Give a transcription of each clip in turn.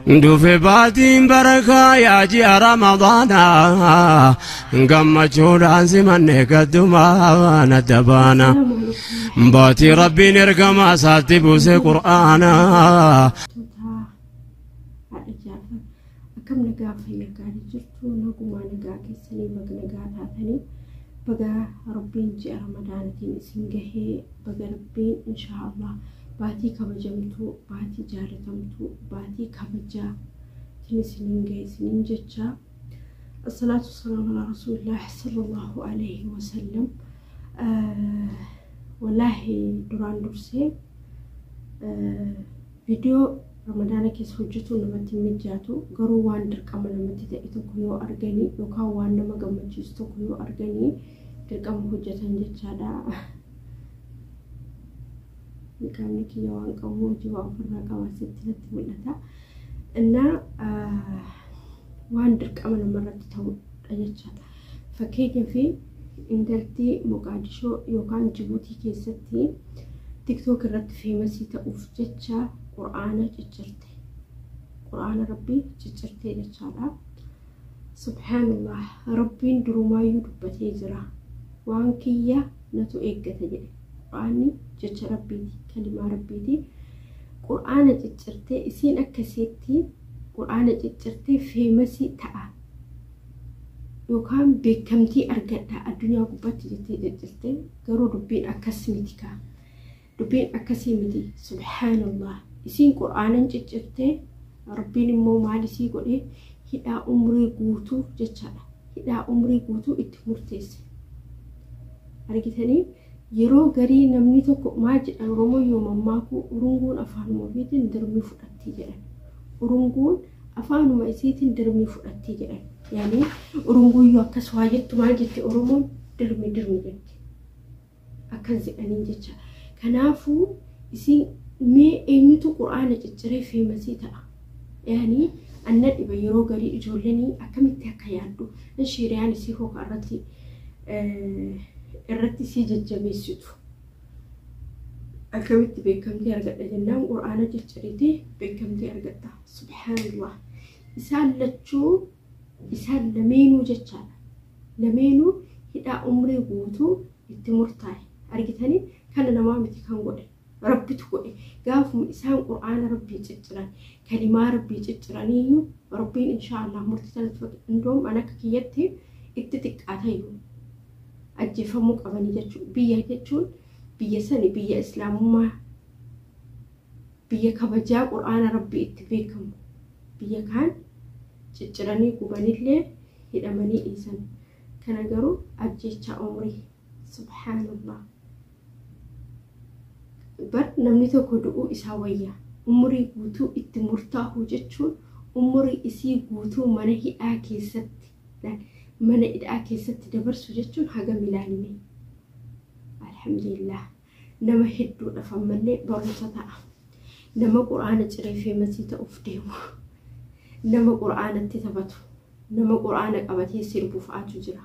Dhufe baatiin barakaa yaa ji'a Ramadaanaa, gammachuudhaan simanne gaddumaan adda baana. Baatii Rabbiin ergamaa isaatti buuse Qur'aanaa. Haadha Jaafar, akkam nagaa, fayyaa gaarii jirtu? Nagumaa, nagaa keessanii? Baga nagaa taatanii, baga Rabbiin ji'a Ramadaanatiin isin gahee, baga Rabbiin inshaallah baatii kabajamtuu, baatii jaalatamtuu, baatii kabajaa isiniin gahe isiniin jecha. Assalaatu wassalaamu alaa rasuulillah sallallahu alaihi wasallam. Wallaahi duraan dursee viidiyoo Ramadaana keessa hojjetuun namatti hin mijaatu, garuu waan dirqama namatti ta'e tokko yoo arganii yookaan waan nama gammachiisu tokko yoo arganii dirqama hojjetan jechaadha. Niqaabni kiyya waan qabu hojii waa ofirraa qaba asitti natti mul'ata. Innaa waan dirqama namarratti ta'udha jechaadha. Fakkeenyaaf, intaltii Moqaadishoo yookaan Jibuutii keessatti TikTok irratti famous ta'uuf jecha Qur'aana ciccirte. Qur'aana Rabbii ciccirtee jechaadha. Subhaanallah, Rabbiin durumaayyuu dubbatee jira. Waan kiyya natu eeggata jedhe. Qur'aanni jecha Rabbiiti, kalimaa Rabbiiti. Qur'aana ciccirtee, isiin akkasiitti Qur'aana ciccirtee famous ta'a yookaan beekamtii argadha addunyaa gubbaatti jettee ciccirte, garuu dubbiin akkas miti kaa. Dubbiin akkasii miti. Subhaanallah. Isiin Qur'aanan ciccirtee, Rabbiin immoo maal isii godhe? Hidhaa umrii guutuu jechaadha. Hidhaa umrii guutuu itti murteesse. Argitanii, yeroo garii namni tokko maal jedhan? Oromoo yoo mammaaku, "Urunguun afaanuma ofiitiin dirmii fudhatti" jedhan. Urunguun afaanuma isiitiin dirmii fudhatti jedhan. Yaani urunguun yoo akkas waa jettu maal jetti Oromoon? "Dirmi, dirmi" jetti. Akkas jedhanii jecha. Kanaafuu isin mee eenyutu Qur'aana cicciree famous ta'a? Yaani anna dhiba yeroo garii ijoolleen akkamitti akka yaaddu, shiriyaan isii hoka irratti isii jajjabeessitu. Akkamitti beekamtii argadha jennaan Qur'aana cicciriitee beekamtii argatta? Subhaanallah. Isaan lachuu, isaan lameenuu jechaadha. Lameenuu hidhaa umrii guutuu itti murtaa'e. Argitanii, kana namaa miti kan godhe. Rabbitu godhe. Gaafuma isaan Qur'aana Rabbii cicciran, kalimaa Rabbii cicciraniyyuu, Rabbiin inshaallah murtii sanatti indoom an akka kiyyatti itti xiqqaatayyuu ajjeefamuu qabanii jechuudha. Biyya jechuun biyya sani, biyya Islaamummaa, biyya kabajaa Qur'aana Rabbii itti beekamu. Biyya kaan cicciranii gubanillee hidhamanii dhiisan. Kana garuu ajjechaa umrii. Subhaanallah. Bar namni tokko du'uu isaa wayya. Umurii guutuu itti murtaa'u jechuun umurii isii guutuu mana hidhaa keessatti, mana hidhaa keessatti dabarsu jechuun hagam ilaalime. Alhamdulillah. Nama hedduudhaaf ammallee barumsa ta'a. Nama Qur'aana ciree famous ta'uuf deemu. Nama Qur'aanatti taphatu. Nama Qur'aana qabatee sirbu fa'aatu jira.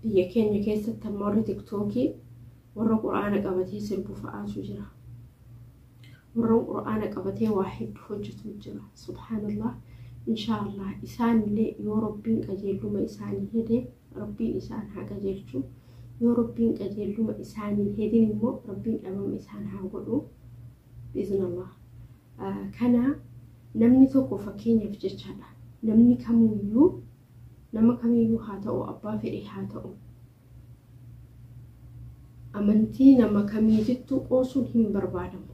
Biyya keenya keessatti amma warri TikTokii warra Qur'aana qabatee sirbu fa'aatu jira. Warra Qur'aana qabatee waa hedduu hojjetu jira. Subhaanallah. Inshaallah isaanillee yoo Rabbiin qajeelluma isaanii hede, Rabbiin isaan haa qajeelchu. Yoo Rabbiin qajeelluma isaanii hedin immoo Rabbiin dhabama isaan haa godhu. Biiznallah. Kana namni tokko fakkeenyaaf jechaadha. Namni kamuyyuu, nama kamiyyuu haa ta'u, abbaa fedhe haa ta'u, amantii nama kamiitittuu qoosuun hin barbaadamu.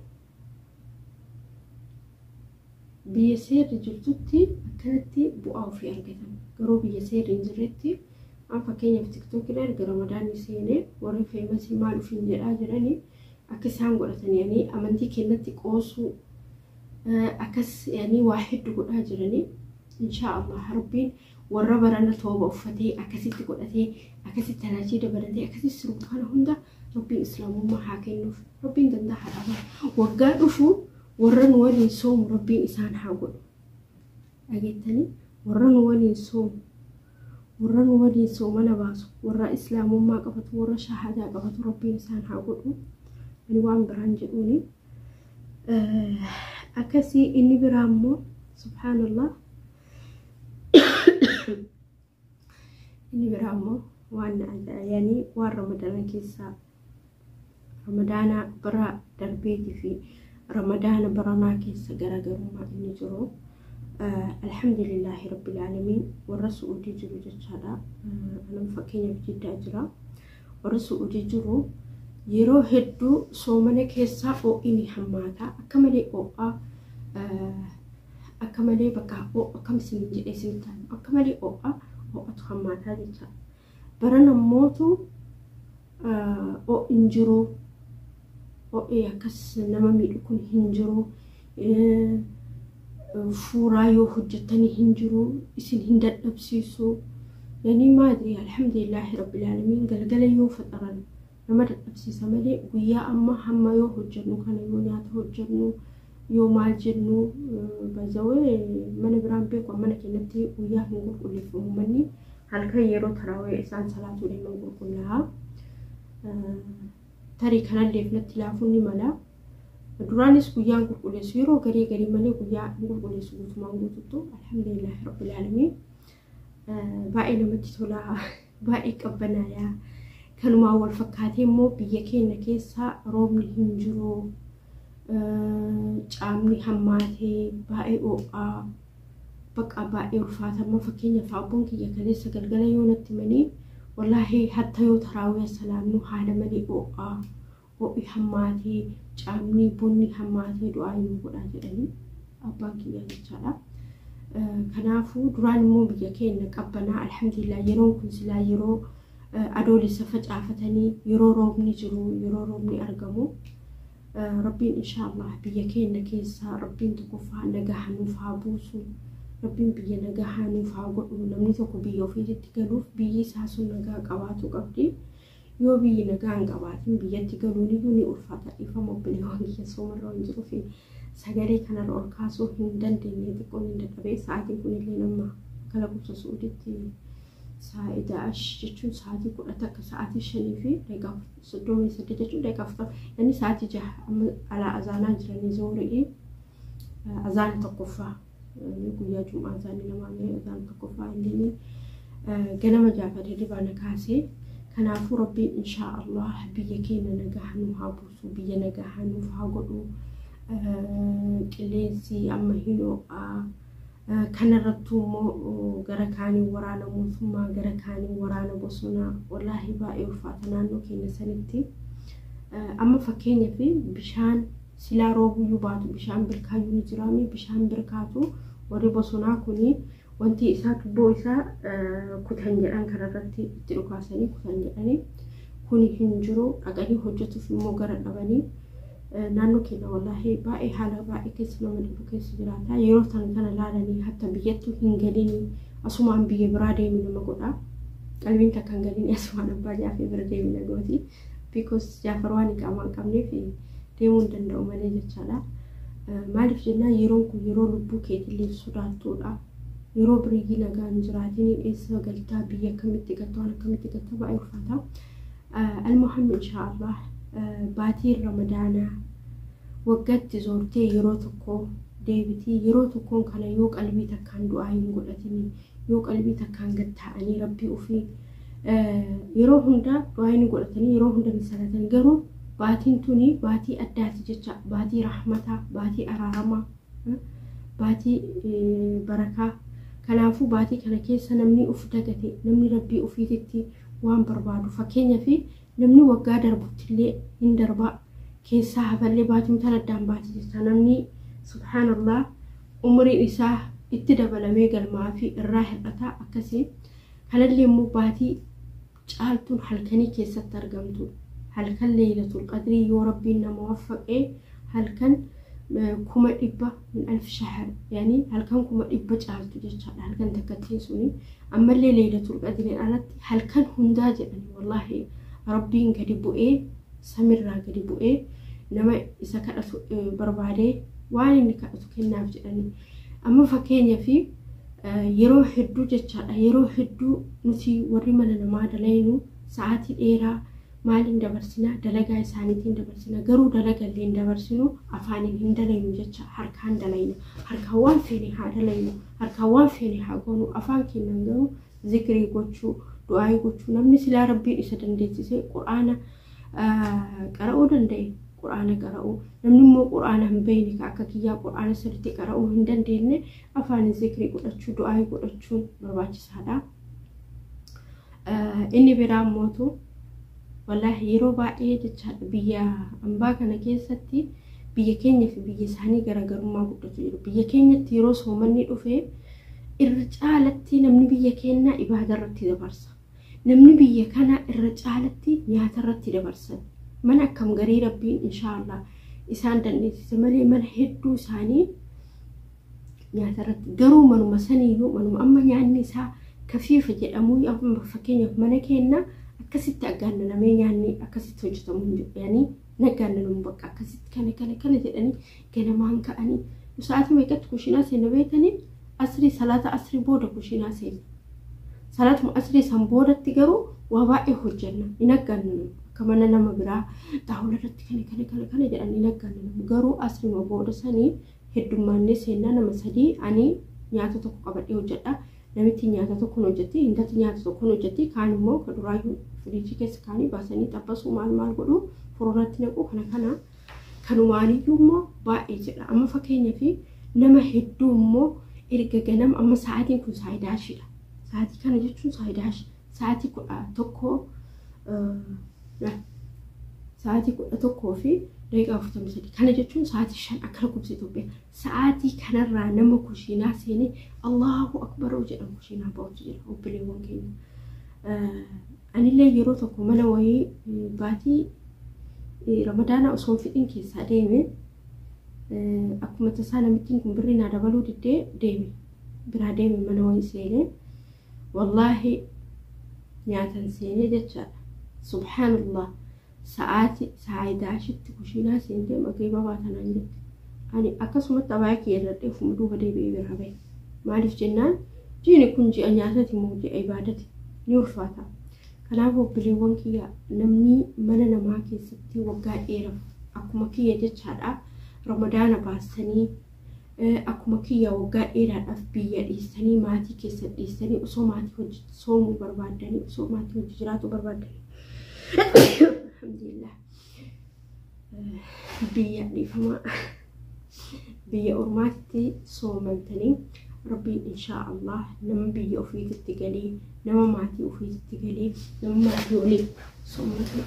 Biyya seerri jirtutti akkanatti bu'aa ofii argatan. Garuu biyya seerri hin jirretti, an fakkeenyaaf TikTokidha, erga Ramadaanni seenee warri famous maal ofiin jedhaa jiranii, akka isaan godhatanii yani amantii kennatti qoosuu akkas yani waa hedduu godhaa jiranii. Inshaa Allah Rabbiin warra barana tooba uffatee akkasitti godhatee, akkasitti talaachii dabalatee, akkasitti sirbu kana hunda Rabbiin Islaamummaa haa kennuuf. Rabbiin danda'a haa dhaban. Waggaa dhufu warra nu waliin soomu Rabbiin isaan haa godhu. Dhageettanii, warra nu waliin soomu, warra nu waliin soomana baasu, warra Islaamummaa qabatu, warra shahadaa qabatu Rabbiin isaan haa godhu. Ani waan biraan jedhuuni. Akkasii inni biraa immoo subhaanallah, inni biraa immoo waan yaani waan Ramadaana keessaa, Ramadaana bara darbeetii fi Ramadaana baranaa keessa garaagarummaa inni jiru. Alhamdulillaahi rabbil aalamiin, warra Su'uudii jiru jechaadha. Anam fakkeenyaaf Jiddaa jira. Warra Su'uudii jiru yeroo hedduu soomana keessaa ho'i ni hammaata. Akka malee ho'aa, akka malee bakka akkam isin jedhee isinitti himu, akka malee ho'aa, ho'atu hammaataa jechaadha. Baran ammootu ho'i hin jiru. Ho'i akkas nama miidhu kun hin jiru. Fuuraa yoo hojjettanii hin jiru, isin hin dadhabsiisu. Yani maadri, alhamdulillaahi rabbil aalamiin, galgala yoo faxaran nama dadhabsiisa malee guyyaa amma hamma yoo hojjennu kana, yoo nyaata hojjennu, yoo maal jennu, bazawee mana biraan beeku, mana keenyatti guyyaa hin qulqulleeffamu manni, halkan yeroo taraawee isaan salaatuu deeman qulqullaa'a. Tarii kanalleef natti laafuun ni mala. Duraanis guyyaan qulqulleessu yeroo garii garii malee guyyaa hin qulqulleessu guutumaan guututtu. Alhamdulillaahi rabbil aalamiin. Baay'ee namatti tola, baay'ee qabbanaayaa. Kanumaan wal fakkaatee immoo biyya keenya keessa roobni hin jiru. Caamni hammaatee baay'ee ho'aa, bakka baay'ee ulfaata. Amma fakkeenyaaf abboon kiyya kaleessa galgala yoo natti himanii, wallaahi hatta yoo taraawii salaannu haala malee ho'aa, ho'i hammaatee, caamni bonni hammaatee, du'aa nu godhaa jedhanii abbaan kiyya jechaadha. Kanaafuu duraan immoo biyya keenya qabbanaa, alhamdulillah. Yeroon kun silaa yeroo adoolessa facaafatanii, yeroo roobni jiru, yeroo roobni argamu. Rabbiin inshaallah biyya keenya keessa rabbiin tokkoffaa nagaa nuuf haa buusu. Rabbiin biyya nagaa nuuf haa godhu. Namni tokko biyya ofiitti galuuf biyyi isaa sun nagaa qabaatu qabdi. Yoo biyyi nagaa hin qabaatin biyyatti galuun iyyuu ni ulfaata. Dhiifama obboleewwan kiyya, soomarra waan jiruuf sagalee kanarra ol kaasuu hin dandeenye, xiqqoon hin dadhabee. Sa'aatiin kunillee nama akka lakkoofsa Su'uuditti saa'ida ash jechuun sa'aatii 11, sa'aatii 5:38 jechuun daqiiqaa 40, inni sa'aatii 6 amma alaa azaanaa jiranii, zoorii azaana tokkoffaa, guyyaa jum'aa azaanni lamaa, azaana tokkoffaa illee ganama jaafate hirribaa kaasee. Kanaafuu rabbiin inshaa Allah biyya keenya nagaa nu haa buusu, biyya nagaa nuuf haa godhu. Qilleensi amma hin ho'aa, kanarrattuu immoo gara kaanii waraana mootummaa, gara kaanii waraana bosonaa, wallaahi baay'ee ulfaata naannoo keenya sanitti. Amma fakkeenyaaf bishaan silaa roobuyyuu baatu bishaan birkaayyuu ni jiraami, bishaan birkaatu warri bosonaa kuni wanti isaa tubboo isaa kutan jedhan, kanarratti itti dhukaasanii kutan jedhanii, kuni hin jiru. Dhaqanii hojjetuuf immoo gara dhabanii naannoo keenya wallaahi baay'ee haala baay'ee keessa nama dhibu keessa jiraata. Yeroo tana tana laalanii hatta biyyattuu hin galinii, asumaan biyya biraa deemi nama godha. Qalbiin takka hin galinii, asumaan abbaa jaafee bira deemi na gooti. Because Jaafar waan iqaamaa hin qabneef deemuu hin danda'u malee jechaadha. Maaliif jennaan yeroon kun yeroo lubbuu keetillee sodaattuudha. Yeroo biriyyii nagaa hin jiraatin eessa galtaa, biyya akkamitti galtaa, waan akkamitti galtaa, baay'ee ulfaata. Almuhammi inshaallah baatiin Ramadaanaa waggaatti zoortee yeroo tokko deebitii, yeroo tokkoon kana yoo qalbii takkaan du'aa hin godhatini, yoo qalbii takkaan gad taa'anii rabbii ofii yeroo hunda du'aa hin godhatanii, yeroo hunda ni salatan, garuu baatiin tuni baatii addaati jecha, baatii rahmataa, baatii araaramaa, baatii barakaa. Kanaafuu baatii kana keessa namni uf dagate, namni rabbii ofiititti waan barbaadu, fakkeenyaaf namni waggaa darbuttillee hin darbaa keessaa hafallee baatiin tan addaan baati jecha, namni subhaanallah umriin isaa itti dabalamee galmaa fi irraa hir'ataa akkasii. Kanallee immoo baatii caaltuun halkanii keessatti argamtu, halkan leeylatul qadrii, yoo rabbiin nama waffaqee halkan 100,000 min alf shahr, yani halkan 100,000 caaltu jechaadha halkan takkattiin suni. Ammallee leeylatul qadriin alatti halkan hundaa jedhani wallaahi rabbiin gadi bu'ee, samirraa gadi bu'ee nama isa kadhatu barbaadee waan inni kadhatu kennaaf jedhani. Amma fakkeenyaaf yeroo hedduu jechaadha, yeroo hedduu nuti warri mana namaa dalaynu sa'aatii dheeraa Maaliin dabarsinaa? Dalagaa isaaniitiin dabarsina. Garuu dalaga illee hin dabarsinu, afaaniin hin dalaynu jecha, harkaan dalayna. Harkaan waan feene haa dalaynu, harkaan waan feene haa goonu, afaan keenyan garuu zikrii gochuu, du'aayii gochuu. Namni silaa Rabbiin isa dandeessisee Qur'aana qara'uu danda'e Qur'aana qara'uu, namni immoo Qur'aana hin beekne, ka akka kiyyaa Qur'aana sirriitti qara'uu hin dandeenye, afaaniin zikrii godhachuu, du'aayii godhachuun barbaachisaadha. Inni biraa immootu, wallaahi yeroo baay'ee jechaadha, biyya ambaa kana keessatti biyya keenya fi biyya isaanii garaagarummaa guddatu jiru. Biyya keenyatti yeroo soomanni dhufe irra caalatti namni biyya keenyaa ibaada irratti dabarsa. Namni biyya kanaa irra caalatti nyaata irratti dabarsan. Mana akkam garii Rabbiin inshaallah isaan dandeessise malee, mana hedduu isaanii nyaata irratti. Garuu manuma saniyyuu, manuma amma nyaanni isaa kafiifa jedhamu, fakkeenyaaf mana keenya akkasitti aggaannanamee nyaanni akkasitti hojjetamu hin jiru. Yani naggaannanamu bakka akkasitti kana kana kana jedhanii ganamaan ka'anii sa'aatii meeqatti kushiinaa seena beekanii? Asrii, salaata asrii booda kushiinaa seena. Salaatuma asrii san boodatti garuu waa baay'ee hojjenna, hin aggaannanamu. Akka mana nama biraa xaawula irratti kana kana kana kana jedhanii hin aggaannanamu. Garuu asriima booda sanii heddummaannee seennaa, nama sadii, ani nyaata tokko qabadhee hojjedha. Namitti nyaata tokkoon hojjetti, intati nyaata tokkoon hojjetti, kaan immoo ka duraayyuu firiijii keessa kaanii baasanii xabbasuu, maal maal godhu, furunatti naqu, kana kana kanumaaniyyuu immoo baay'ee jedha. Amma fakkeenyaaf nama hedduu immoo erga ganama, amma sa'aatiin kun saayidaashiidha. Sa'aatii kana jechuun saayidaashi, sa'aatii 11, sa'aatii 11:43, kana jechuun sa'aatii 5 akka lakkoofsa Itoophiyaa. Sa'aatii kanarraa nama kushiinaa seenee Allahu Akbar jedhamu kushiinaa ba'utu jira, obboleewwan keenya. Anillee yeroo tokko mana wayii baatii Ramadaanaa osoo hin fixin keessaa deeme. Akkuma tasaa namittiin kun birrii naa dabaluu diddee deeme, biraa deeme. Mana wayii seenee, wallaahi nyaatan seenee jechaadha. Subhaanallah, sa'aatii saayidaashitti kushiinaa seentee magriiba baatanaan jette. Ani akkasumatti abaaya kiyya irradhee ofuma duuba deebi'ee biraa bahe. Maaliif jennaan, jiini kun ji'a nyaatati moo ji'a ibaadati? Ni ulfaata. Kanaaf obboleewwan kiyya, namni mana namaa keessatti waggaa dheeraaf akkuma kiyya jechaadha Ramadaana baasanii, akkuma kiyya waggaa dheeraadhaaf biyya dhiistanii, maatii keessa dhiistanii, osoo maatii hojii soomuu barbaaddanii, osoo maatii hojii jiraachuu barbaaddanii, alhamdulillah, biyya dhiifamaa biyya ormaatti soomantanii, Rabbiin inshaa Allah nama biyya ofiititti galee, nama maatii ofiititti galee, nama maatii waliin soommatu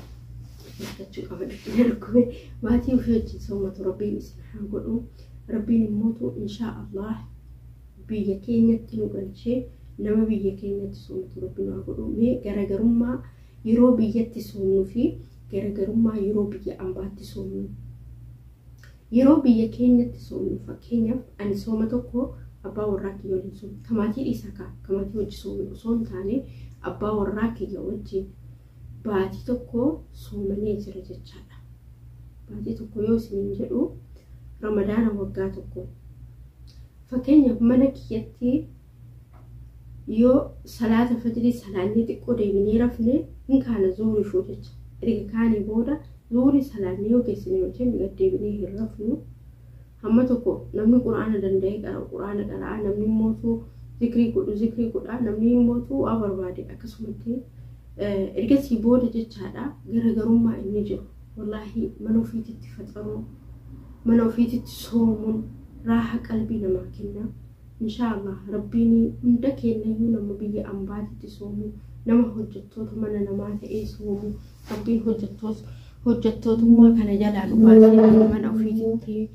argachuu qaba. Dhukkube maatii ofii wajjin soommatu Rabbiin isin haa godhu. Rabbiin immootu inshaa Allah biyya keenyatti nu galchee nama biyya keenyatti soommatu Rabbiin haa godhu. Mee garaagarummaa yeroo biyyatti soomnuu fi garaagarummaa yeroo biyya ambaatti soomnu. Yeroo biyya keenyatti soomnu, fakkeenyaaf ani sooma tokko abbaa warraa kiyya waliin soome. Kamaatii dhiisa kaa, kamaatii wajji soome osoo hin taane, abbaa warraa kiyya wajjin baatii tokko soomanii jira jechaadha. Baatii tokko yoo isiniin jedhu, Ramadaana waggaa tokko. Fakkeenyaaf mana kiyyatti yoo salaata fajrii salaannee xiqqoo deebinee rafne, hin kaana zuhurii fuu jecha. Erga kaanii booda zuhurii salaannee yoo geessine yoo jennu, gad deebinee hin rafnu. Hamma tokko namni Quraana danda'ee qara'u Quraana qara'a, namni immootu zikrii godhu zikrii godha, namni immootu waa barbaade akkasumatti. Ergasii booda jechaadha, garaagarummaa inni jiru, wallaahi mana ofiititti faxaruu, mana ofiititti soomuun raaha qalbii namaa kenna. Inshaallah Rabbiin hunda keenyayyuu nama biyya ambaatitti soomu, nama hojjettoota mana namaa ta'ee soomu, Rabbiin hojjettootummaa kana jalaa nu baasee nama mana ofiititti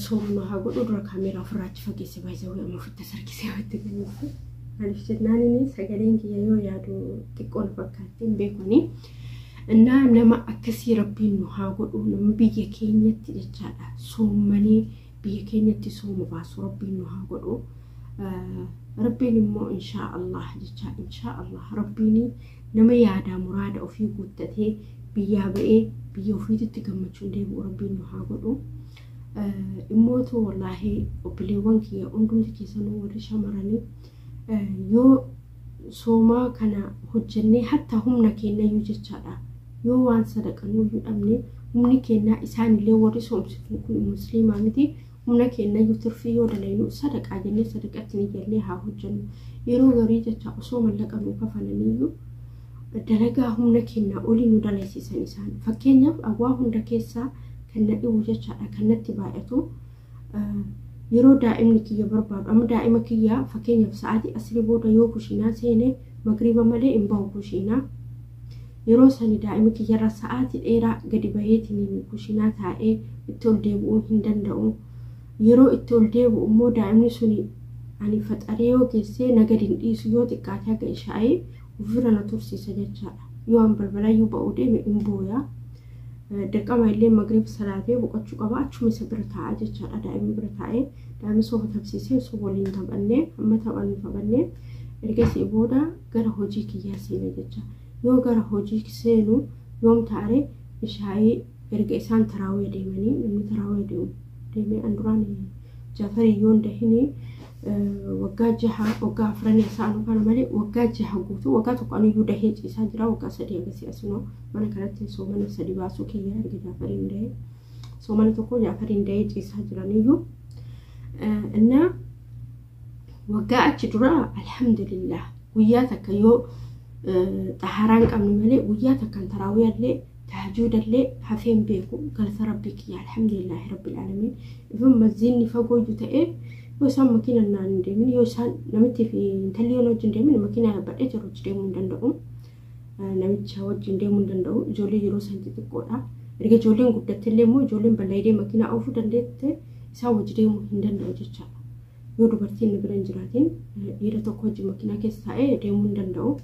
soomnu haa godhu. Dura kaameeraa ofirraa achi fageesse, baay'ee amma ofitti sarkisee watti galuufi. Maaliif jennaan, inni sagaleen kiyya yoo yaadu xiqqoo na fakkaatti, hin beekuni. Innaa nama akkasii Rabbiin nu haa godhu, nama biyya keenyatti jechaadha soommanii biyya keenyatti sooma baasu Rabbiin nu haa godhu. Rabbiin immoo inshaa Allah jecha, inshaa Allah Rabbiin nama yaadaa muraada ofii guuttatee biyyaa ba'ee biyya ofiititti gammachuun deebi'u Rabbiin nu haa godhu. Immootu wallaahi obboleewwan kiyya, hundumti keessanuu warri shamaranii, yoo soomaa kana hojjennee hatta humna keenyayyuu jechaadha. Yoo waan sadaqannuyyuu dhabne humni kennaa isaanillee warri soomsifnu kun musliimaa miti. Humna kennayyuu tirfii yoo dalaynu sadaqaa jennee sadaqatti ni jennee haa hojjennu. Yeroo garii jecha osoo mallaqa nuu kafalaniiyyuu dalagaa humna kennaa olii nu dalaysiisan isaan. Fakkeenyaaf waa hunda keessaa kan na dhibu jechaadha kan natti baay'atu yeroo daa'imni kiyya barbaadu amma daa'ima kiyya fakkeenyaaf sa'aatii asrii booda yoo kushiinaa seene magriiba malee hin bahu kushiinaa. Yeroo sani daa'ima kiyyarra sa'aatii dheeraa gadi baheetiin kushiinaa taa'ee itti ol deebi'uu hin danda'u. Yeroo itti ol deebi'u immoo daa'imni suni ani faxaree yoo geessee na gadi hin dhiisu yoo xiqqaate haga ishaa'ee ofirra na tursiisa jechaadha. Yoo an balbalayyuu ba'uu deeme hin booyaa. Dirqama illee magriib salaatee boqochuu qaba achuma isa bira taa'aa jechaadha. Daa'imni bira taa'ee daa'imni sofa tapsiisee osoo waliin taphannee hamma taphannu taphannee ergasii booda gara hojii kiyyaa seena jecha. Yoo gara hojii seenu yoom taare ishaayii erga isaan taraawee deemanii namni taraawee deemu deemee an duraan Jaafarii yoon dahinii waggaa jaha waggaa afranii isaanuu kana malee waggaa jaha guutuu waggaa tokko aniyyuu dahee ciisaa jira waggaa sadii agasii asinoo mana kanatti soomana sadi baasuu kiyya erga Jaafariin dahee soomana tokko Jaafariin dahee ciisaa jiraniyyuu innaa waggaa achi dura alhamdulillah guyyaa takka yoo xaharaa hin qabne malee guyyaa takkan taraawiyallee tahajjuudallee hafee hin beeku galata rabbii kiyya alhamdulillahi rabbil aalamiin. Ifin masjiidni fagooyyuu ta'ee yoo isaan makiina naan hin deemin yoo isaan namitti fi intalli yoo wajjin deemin makiinaa yaabbadhee jiru wajji deemuu hin danda'u. Namicha wajjin deemuu hin danda'u. Ijoollee yeroo isaan xixiqqoodha. Erga ijoolleen guddattellee immoo ijoolleen bal'aydee makiinaa oofuu dandeette isaan wajji deemuu hin danda'u jechaadha. Yoo dubartiin na bira hin jiraatin dhiira tokko wajjin makiinaa keessa taa'ee deemuu hin danda'u.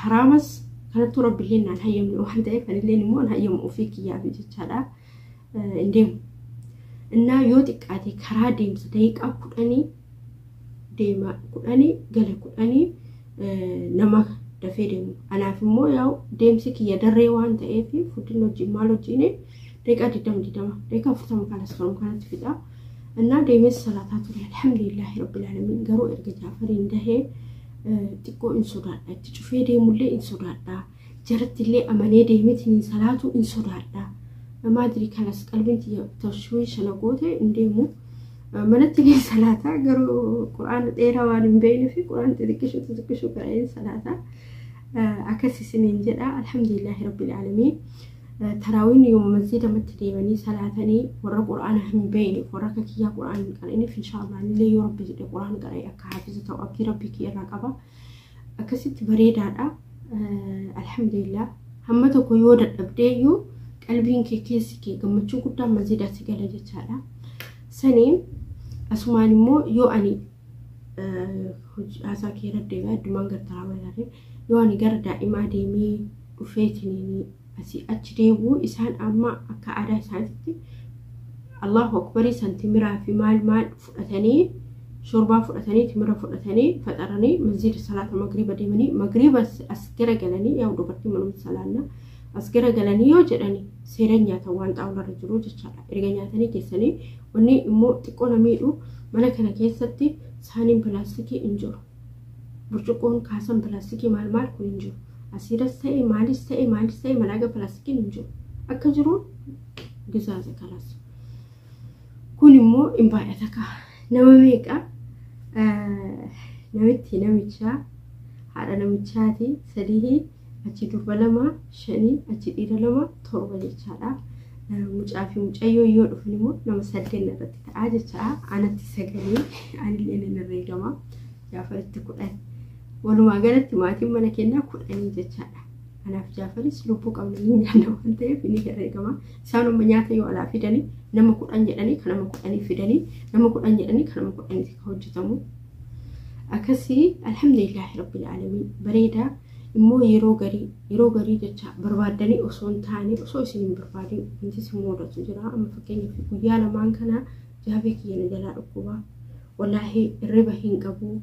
Haraamas kanattuu rabbillee naan hayyamne waan ta'eef anilleen immoo an hayyamu ofii kiyyaaf jechaadha. Hin deemu. Innaa yoo xiqqaate karaa deemsa daqiiqaa 10 deema 10 gala 10 nama dafee deemu. Anaaf immoo yaa'u deemsi kiyya darree waan ta'eef furdinni wajjin maal wajjin daqiiqaa 20 20 daqiiqaa 40 kanas kanuma kanatti fixa. Innaa deemees salaataa ture alhamdulillahi rabbil aalamiin garuu erga Jaafariin dahee xiqqoo hin sodaadha itti cufee deemullee hin sodaadha jaratti illee amanee deemeetiin salaatu hin sodaadha. Maadiri kanas qalbiin tiyya tashwiisha na goote hin deemu. Manatti ni salaataa garuu quraana dheeraa waan hin beeknee fi quraana xixiqqishuu xixiqqishuu qara'een salaataa. Akkas isiniin jedha alhamdulillahi rabbil aalamiin. Taraawiin yooma masjiidamatti deemanii salaatanii warra quraana hin beekneef warra akka kiyyaa quraana hin qara'iniif inshaallah illee yoo rabbi jedhe quraana qara'e akka haafiza ta'u abdii rabbii kiyya irraa qaba. Akkasitti bareedaadha. Alhamdulillah. Hamma tokko yoo dadhabdeeyyuu qalbiin kee keessi kee gammachuu guddaan masjiidaa si gala jechaadha. Saniin asumaan immoo yoo ani haasaa kee irra deebi'ee addumaan gara taraawaa ilaalee yoo ani gara daa'imaa deemee dhufeetiniin asii achi deebi'u isaan amma akka aadaa isaaniitti Allahu akbarii san timiraa fi maal maal fudhatanii shorbaa fudhatanii timira fudhatanii faxaranii masjiida salaata magriiba deemanii magriiba as garagalanii yaa dubartii manuma salaanna as garagalanii yoo jedhani seeran nyaatan waan xaawularra jiru jechaadha. Erga nyaatanii keessanii wanni immoo xiqqoo na miidhu mana kana keessatti saaniin pilaastikii hin jiru. Burcuqqoon kaasan pilaastikii maal maal kun hin jiru. Asiiras ta'e maalis ta'e maalis ta'e malaaga pilaastikiin hin jiru. Akka jiruun gizaaza kalas. Kun immoo hin baay'ata kaa. Nama meeqa namitti namichaa haadha namichaati sadii achi durba lama shanii achi dhiira lama torba jechaadha. Mucaa fi mucayyoo yoo dhufan immoo nama saddeet irratti ta'a jechaadha. Anatti sagalii anillee nan herreegama. Jaafaritti 10. Walumaa galatti maatiin mana keenyaa 10 jechaadha. Anaaf Jaafaris lubbuu qabna ni nyaanna waan ta'eef ni herreegama. Isaanuma nyaata yoo alaa fidanii nama 10 jedhanii kan nama 10 fidanii nama 10 jedhanii kan nama 10tti kan hojjetamu. Akkasii alhamdulillahi rabbil aalamiin bareedaa. Immoo yeroo garii yeroo garii jecha barbaaddanii osoo hin taane osoo isin hin barbaadin wanti isin mudatu jira. Amma fakkeenyaaf guyyaa lamaan kana jaafee kiyya na jalaa dhukkuba. Wallaahi hirriba hin qabu.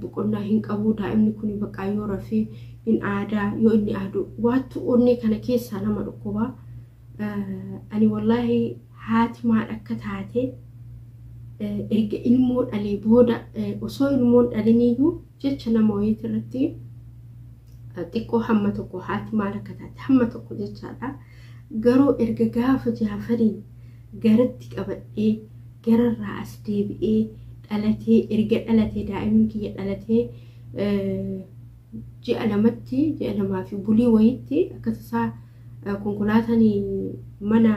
Boqonnaa hin qabu. Daa'imni kun bakka yoo rafee hin aadaa yoo inni aadu waattu onnee kana keessaa nama dhukkuba. Ani wallaahi haati maal akka taate erga ilmoo dhalee booda osoo ilmoon dhaliniyyuu jecha nama wayiiti irratti Xiqqoo hamma tokko haati maal akka taate hamma tokko jechaadha. Garuu erga gaafa Jaafariin garatti qabadhee gararraa as deebi'ee dhalatee, erga dhalatee daa'imni kiyya dhalatee ji'a lamatti, ji'a lamaa fi bulii wayitti akka tasaa konkolaataan mana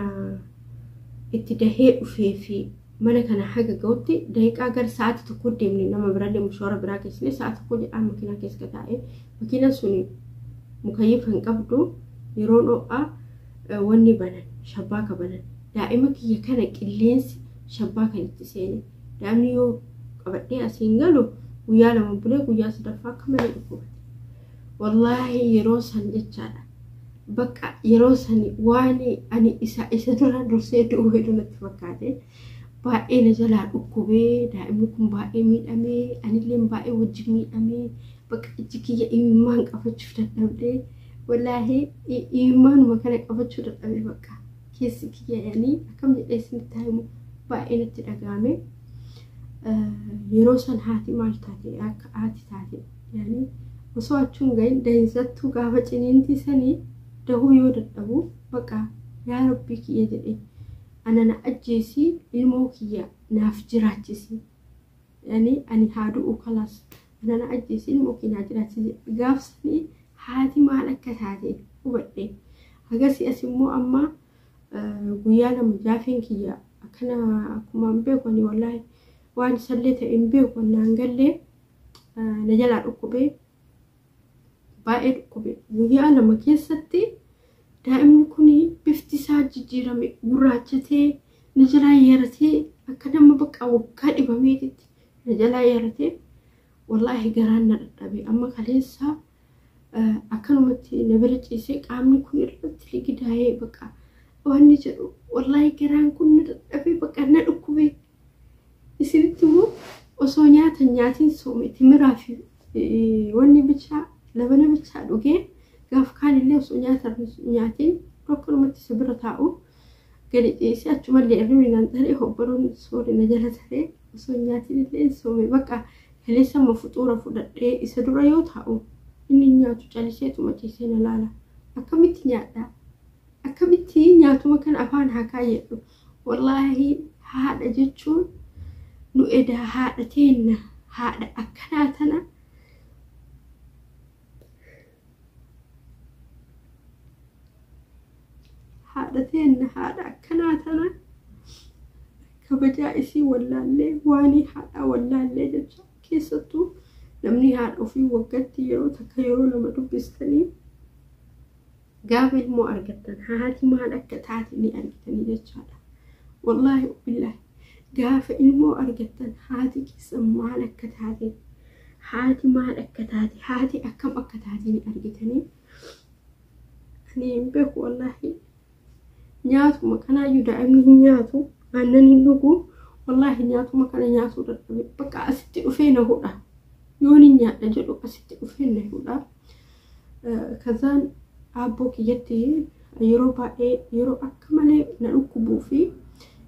itti dahee dhufee fi mana kana haga ga'utti daqiiqaa gara sa'aatii tokko deemne. Nama birallee mushoora biraa keessine sa'a tokko jedhaa makiinaa keessa taa'ee, makiinaan sun mukayyifa hin qabdu, yeroo ho'aa wanni banan shabbaaka banan. Daa'ima kiyya kana qilleensi shabbaa kan itti seene, daa'imni yoo qabadhee asiin galu guyyaa 2 bulee guyyaa sadaffaa akka malee dhukkubate. Wallaahi yeroo san jechaadha. Bakka yeroo san waan ani isa dura dursee du'uu hedduu natti fakkaate. Baay'ee na jalaa dhukkubee, daa'imni kun baay'ee miidhamee, anillee baay'ee wajjin miidhamee, bakka ijji kiyya imimmaan qabachuuf dadhabdee, wallaahi imimmaanuma kana qabachuu dadhabee, bakka keessi kiyya yaanii akkam jedhee isinitti himu, baay'ee natti dhaga'ame. Yeroo san haati maal taate, akka haati taate yaanii osoo achuun gahin dahinsattuu gaafa ciniintii sanii dahuu yoo dadhabu, bakka yaa rabbii kiyya jedhee, ana na ajjeesii, ilmoo kiyya naaf jiraachisi, yani ani haa du'u kalaas, ana na ajjeesii, ilmoo kiyya naaf jiraachisi. Gaafsanii haati maal akka taate hubadhe. Hagasii as immoo amma guyyaa 2 jaafeen kiyya akkana akkuma hin beeku, ani wallaahi waan isallee ta'e hin beeku, naan gallee na jalaa dhukkubee, baay'ee dhukkube. Guyyaa 2 keessatti daa'imni kun bifti isaa jijjiirame, gurraachatee na jalaa yaratee, akka nama bakka waggaa dhibameetitti na jalaa yaratee. Wallaahi garaan na dadhabe. Amma kaleessa akkanumatti na bira ciisee, qaamni kun irratti ligidaa'ee, bakka wanni jedhu wallaahi garaan kun na dadhabee, bakka na dhukkubee. Isinitti immoo osoo nyaata nyaatiin soome, timiraa fi wanni bichaa, labana bichaa dhugee, gaaf kaan illee osoo nyaata nyaatiin akkanumatti isa bira taa'u gadi ciisee, achumallee irri naan taree, hobbaroon soori na jala taree, osoo nyaatiin illee soome. Bakka kaleessa amma fuxuura fudhadhee isa dura yoo taa'u inni nyaatu caliseetuma ciisee na laala. Akkamitti nyaadha? Akkamitti nyaatuma kana afaan haa kaayyadhu? Wallaahi haadha jechuun nu edaa haadha teenna, haadha akkanaa tana haadha teenna, haadha akkanaa tana kabajaa isii wallaallee, waanii haadhaa wallaallee jecha. Keessattuu namni haadha ofii waggaatti yeroo takka, yeroo lama dubbistanii, gaafa ilmoo argattan haati maal akka taate ni argitanii jechaadha. Wallaahi billaahi gaafa ilmoo argattan haati keessan maal akka taate, haati maal akka taate, haati akkam akka taate ni argitanii. Ani hin beeku, wallaahi nyaatuma kanaayyuu daa'imni hin nyaatu, aannan hin dhugu. Wallaahi nyaatuma kana nyaatuu dadhabe. Bakka asitti dhufee na hudha, yoon hin nyaadha jedhu asitti dhufee na hudha. Kazaan aabboo kiyyatti yeroo baay'ee, yeroo akka malee na dhukkubuu fi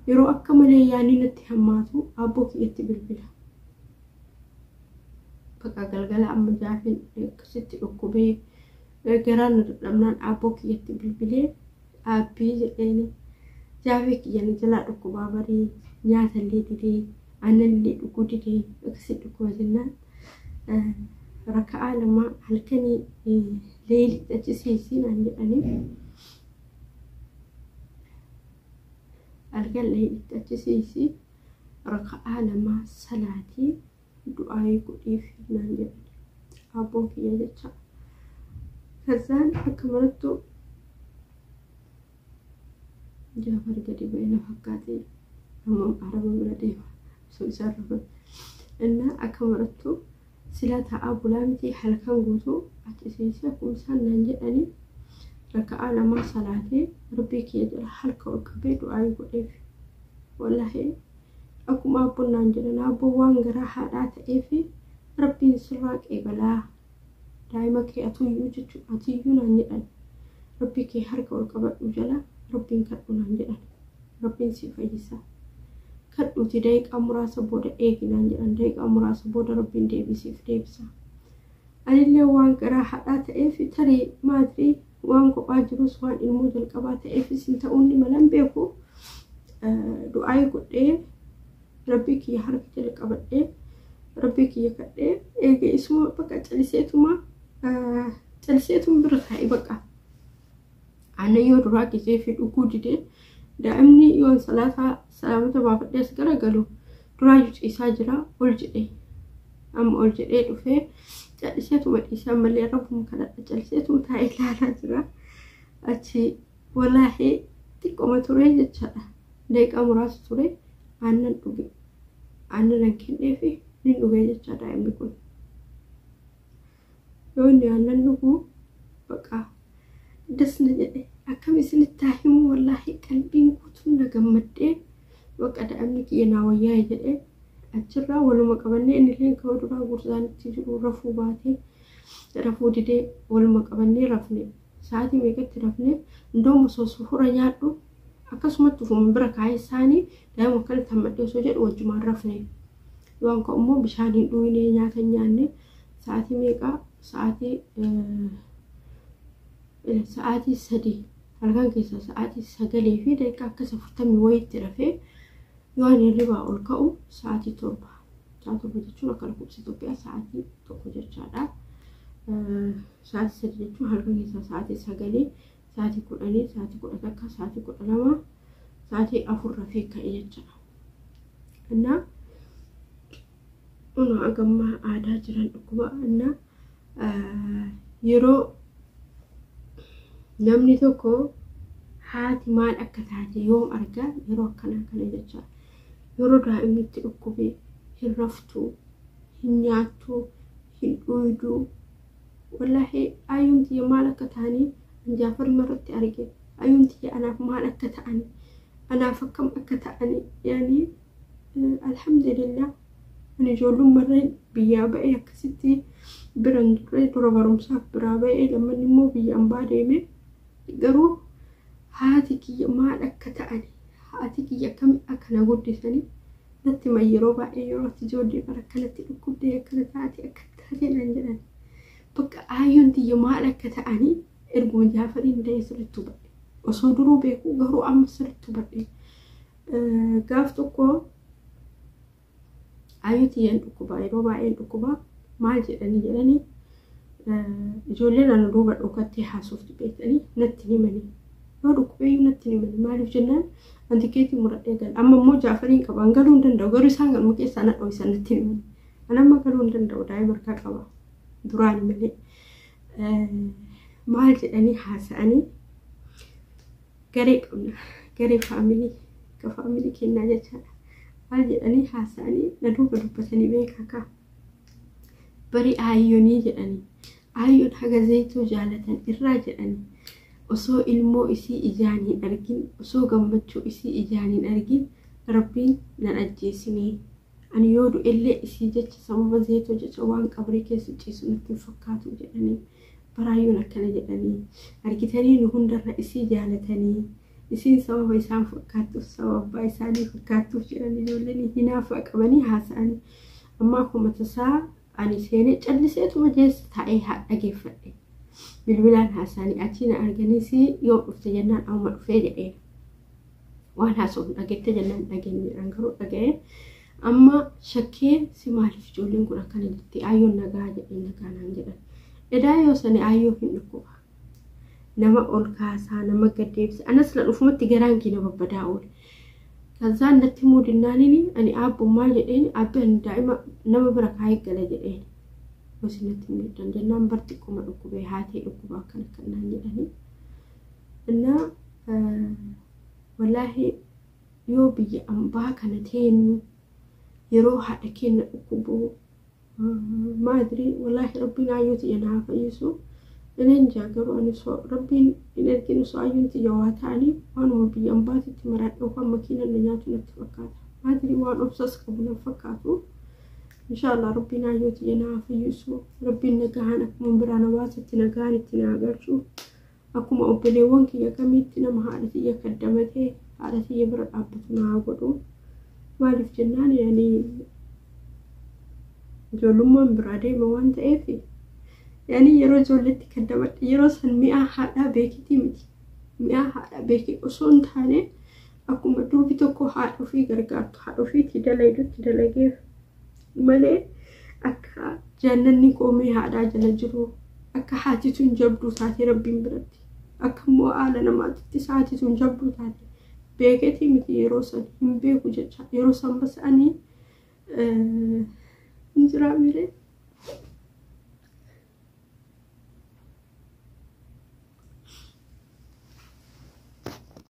yeroo akka malee yaadni natti hammaatu, aabboo kiyyatti bilbila. Bakka galgala amma jaafin akkasitti dhukkubee garaan na dadhabnaan aabboo kiyyatti bilbilee, "Aabbii," jedheeni, "jaafee kiyya na jalaa dhukkubaa barii, nyaata illee didee, aannan illee dhuguu didee, akkasitti dhukkuba," jennaan, "Raka'aa 2 halkanii leelitti achi seensii," naan jedhanii. "Halkan leelitti achi seensii, raka'aa 2 salaatii, du'aayii godhiif," naan jedhan abboon kiyya jecha. Kazaan akka marattu Jaafar gadi ba'e na fakkaate, amma araba bira deema osoo isaan rafan. Innaa akka marattu sila taa'aa bulaa miti, halkan guutuu achi seensee akkuma isaan naan jedhanii raka'aa 2 salaatee, rabbii kiyya jala harka ol qabee du'aayii godheef. Wallaahi akkuma abboon naan jedhan, abboon waan garaa haadhaa ta'eef rabbiin sirraa qeebalaa, daa'ima kee atuyyuu jechuudha, atiyyuu naan jedhan, rabbii kee harka ol qabadhu jala rabbiin kadhu naan jedhan, rabbiin si fayyisa, kadhuuti daqiiqaa muraasa booda eegi naan jedhan, daqiiqaa muraasa booda rabbiin deebisiif deebisa. Anillee waan garaa haadhaa ta'eef tarii maatirii waan kophaa jirus waan ilmoo jalqabaa ta'eefis hin ta'uun ni malan beeku. Du'aa godhee rabbii kiyya harka jala qabadhee rabbii kiyya kadhee eegee isuma bakka caliseetuma caliseetuma bira taa'e bakka. Aannan yoo duraa gisee fi dhuguu didee daa'imni yoon salaataa salaamata baafadhee as garagalu duraayyuu ciisaa jira ol jedhee amma ol jedhee dhufee calliseetuma dhiisaa malee rabbuma kadhadha calliseetuma taa'ee ilaalaa jira. Achi wallaahi xiqqooma ture jechaadha. Daqiiqaa muraasa ture aannan dhuge. Aannan an kenneefi ni dhuge jecha daa'imni kun. Yoo inni aannan dhugu baqa das na jedhe akkam isinitti haa himu wallaahi qalbiin guutuun na gammaddee baqa daa'imni kiyya naa wayyaa'e jedhee achirraa waluma qabannee innillee ka'uu duraa gursaan itti jiru rafuu baatee rafuu didee waluma qabannee rafne. Sa'aatii meeqatti rafne indoom osoo suhura nyaadhu akkasumatti ufuma bira kaa'ee isaanii daa'ima akkanatti hammadhee osoo jedhu wajjumaan rafne. Waan ka'u immoo bishaan hin dhuyne nyaata hin nyaanne sa'aatii meeqaa sa'aatii 3 halkan keessaa sa'aatii 9:40 wayiitti rafee yoo ani hirribaa ol ka'u sa'aatii 7. Sa'aatii 7 jechuun akka lakkoofsa Itoophiyaa sa'aatii 1 jechaadha. Sa'aatii 3 jechuun halkan keessaa sa'aatii 9, sa'aatii 10, sa'aatii 11, sa'aatii 12, sa'aatii 4 rafee ka'e jechaadha. Innaa unoo hagammaa aadaa jiran dhukkuba innaa yeroo namni tokko haati maal akka taate yoom argaa yeroo akkanaa kana jechaadha. Yeroo daa'imni itti dhukkube hin raftu, hin nyaattu, hin dhuydu. Wallaahi ayyuun tiyya maal akka ta'anii Jaafar irratti arge. Ayyuun tiyya anaaf maal akka ta'anii anaaf akkam akka ta'anii yaani alhamdulillah ani ijoollummarra biyyaa ba'ee akkasitti biran turre dura barumsaaf biraa ba'ee lammanni immoo biyya ambaa deeme garuu haati kiyya maal akka ta'ani haati kiyya akkam akka na guddisanii natti himan yeroo baay'ee yeroo ati ijoollee bara akkanatti dhukkubdee akkana taate akka taate naan jedhan bakka aayyoon tiyya maal akka ta'anii erguma Jaafariin da'ee sirriitti hubadhe osoo duruu beeku garuu amma sirriitti hubadhe. Gaaf tokko aayyoo tiyyaan dhukkuba yeroo baay'een dhukkuba maal jedhanii jedhanii ijoolleen ana duuba dhokattee haasoftu beektanii natti himanii yoo dhukkubeeyyuu natti himanii maaliif jennaan an tikeetii muradhee gala amma immoo Jaafariin qaba an galuu hin danda'u garuu isaan galma keessaa na dho'isan natti himanii an amma galuu hin danda'u daa'ima harkaa qaba duraan malee maal jedhanii haasa'anii garee qabna garee faamilii ka faamilii kennaa jechaadha maal jedhanii haasa'anii na duuba dubbatanii beekaa kaa bari aayyoonii jedhanii aayyoon haga zayituu jaalatan irraa jedhanii osoo ilmoo isii ijaan hin argin osoo gammachuu isii ijaan hin argin rabbiin nan ajjeesinii ani yoo du'ellee isii jecha sababa zayituu jecha waan qabrii keessa ciisu natti hin fakkaatu jedhanii baraayyoon akkana jedhanii argitanii nu hundarra isii jaalatanii isiin sababa isaan fakkaattuuf sababa abbaa isaanii fakkaattuuf jedhanii ijoolleen hinaaffaa qabanii haasa'anii amma akkuma tasaa ani seenee calliseetuma jeessa taa'ee haa dhageeffadhe bilbilaan haasa'anii achii na arganiis yoo dhufte jennaan amma dhufee jedhee waan haasa'u dhageette jennaan dhageenye garuu dhaga'ee amma shakkee si maaliif ijoolleen kun akkana jetti aayyoon nagaa jedhee nagaa naan jedhan edaa yoo sani aayyoo hin dhukkuba nama ol kaasaa nama gad deebisa anas la dhufumatti garaan kee na babbadaa oole. Kazaan natti himuu dinnaaniin ani aabbo maal jedheen aabbi ani daa'ima nama bira kaa'ee gala jedheen. Gosi natti himuu diddan jennaan bar xiqquma dhukkubee haatee dhukkuba akkana akkanaan jedhanii. Innaa wallaahi yoo biyya ambaa kana teenyu yeroo haadha keenya dhukkubu maadri wallaahi rabbiin aayyoo tiyya na haa fayyisu. Ineen jaa garuu ani osoo rabbiin hin ergin osoo aayyoon tiyya waa ta'anii waanuma biyya ambaatitti maraadhe yookaan makiinaan na nyaatu natti fakkaata. Maadri waan obsas qabu na fakkaatu. Inshaallah rabbiin aayyoo tiyya na haa fayyisu. Rabbiin nagahaan akkuma biraa na baasetti nagahaan itti na haa galchu. Akkuma obboleewwan kiyya kamiitti nama haadha tiyya kaddamatee haadha tiyya bira dhaabbatu na haa godhu. Maaliif jennaan ani ijoollummaan biraa deema waan ta'eef Yaani yeroo ijoolleetti kaddamadhe yeroo san mi'aa haadhaa beekitii miti. Mi'aa haadhaa beekee osoo hin taane akkuma durbi tokko haadha ofii gargaartu haadha ofiitti dalaydutti dalageef malee akka jaallanni qoomee haadhaa jala jiru, akka haati tun jabduu taate rabbiin biratti, akka immoo haala namaatittis haati tun jabduu taate beeketii miti. Yeroo san hin beeku jecha yeroo san bas ani hin jiraa mire.